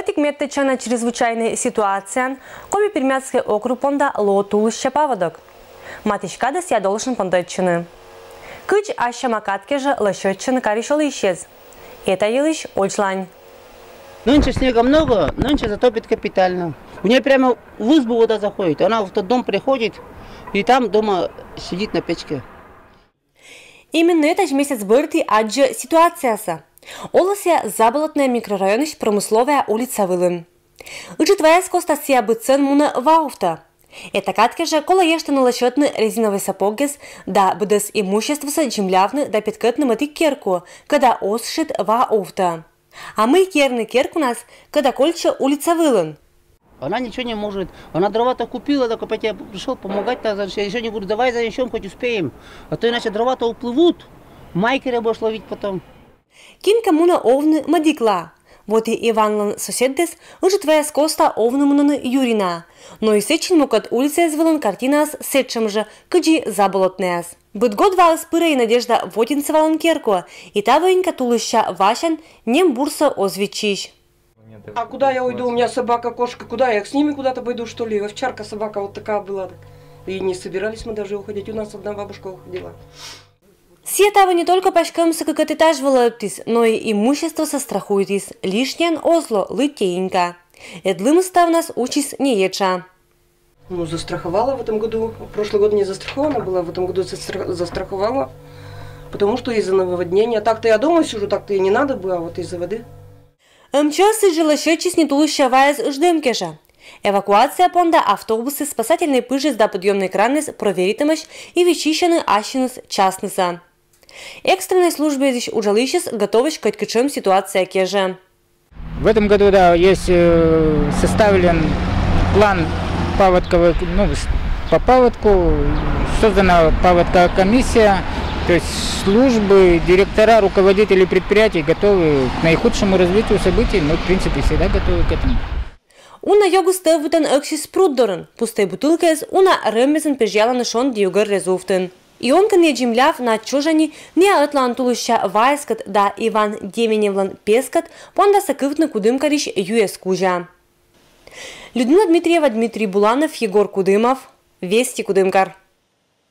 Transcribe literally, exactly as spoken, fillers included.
Тик медтӧдчана чрезвычайнӧй ситуацияӧн Коми-Пермяцкӧй округ понда лоӧ тулысся паводок. Матысь кадӧ сійӧ долысь понтӧдчыны. Кыдз ассяма кад кежӧ лӧсьӧдчӧны карысь олысьӧс. Эта йылысь ӧдзлань. Нынче снега много, нынче затопит капитально. У нее прямо в избу вода заходит. Она в тот дом приходит, и там дома сидит на печке. Именно этась месяц бӧрти аддзӧ ситуациясӧ. Олӧ сійӧ Заболотная микрорайонысь Промысловая улица вылын. Ыджыд ваяс коста сійӧ быдсӧн мунӧ ва овтӧ. Эта кад кежӧ колӧ ештӧнӧ лӧсьӧдны резиновӧй сапогъяс да быдӧс имуществосӧ дземлявны да петкӧдны мӧдік керку, кӧда оз шед ва овтӧ. А мый керны керкунас, кӧда кольччӧ улица вылын? Она ничего не может. Она дрова-то купила, так опять я пришел помогать, так, значит, я сегодня говорю, давай занесем, хоть успеем. А то иначе дрова-то уплывут. Майкеры будешь ловить потом. Кинкӧ мунӧ овны мӧдікла. Вот и Иванлӧн соседыс ыджыд ваяс коста овны мунӧны юри на. Но и сэтчӧ мукӧд улицаяс вылын картинаыс сэтшӧм жӧ, кыдзи Заболотнаяс. Быд год ваыс пырӧ и Надежда Вотинцевалӧн керкуӧ, и таво инькӧ тулысся васянь нэм бурсӧ оз виччысь. А куда я уйду? У меня собака, кошка. Куда я с ними куда-то пойду, что ли? Овчарка, собака вот такая была. И не собирались мы даже уходить. У нас одна бабушка уходила. Сійӧ таво не только паськӧмсӧ кыкӧд этаж вылӧ ӧбтіс, но и имуществосӧ страхуйтіс. Лишнӧйӧн оз ло, лыддьӧ инькӧ. Ӧд лымыс ставнас усис не етша. Ну, застраховала в этом году. Прошлый год не застрахована была, в этом году застраховала. Потому что из-за наводнения. Так-то я дома сижу, так-то и не надо бы, а вот из-за воды. МЧС-ысь жӧ лӧсьӧдчис нин тулысся ваяс ыждӧм кежӧ. Эвакуация понда автобусъяс, спасательнӧй пыжъяс да подъёмнӧй кранъяс проверитӧмӧсь и виччысьӧны ассьыныс частнысӧ. Экстреннӧй службаысь уджалысьяс готовӧсь кӧть кутшӧм ситуация кежӧ. В этом году, да, есть э, составлен план паводковых, ну, по паводку, создана паводковая комиссия, то есть службы, директора, руководители предприятий готовы к наихудшему развитию событий. Мы, в принципе, всегда готовы к этому. Уна ёгыс тӧвбытӧн ӧксис пруд дорын, пустӧй бутылкаяс уна рӧммезйын пежъялӧны шонді югӧр резувтын. И он кӧ нин дземляв на чужӧни, нин ӧтлаын тулысся ваяскӧд да Иван Деменевлӧн пескӧд пондасӧ кывтны Кудымкарысь юэс кузя. Людмила Дмитриева, Дмитрий Буланов, Егор Кудымов, Вести, Кудымкар.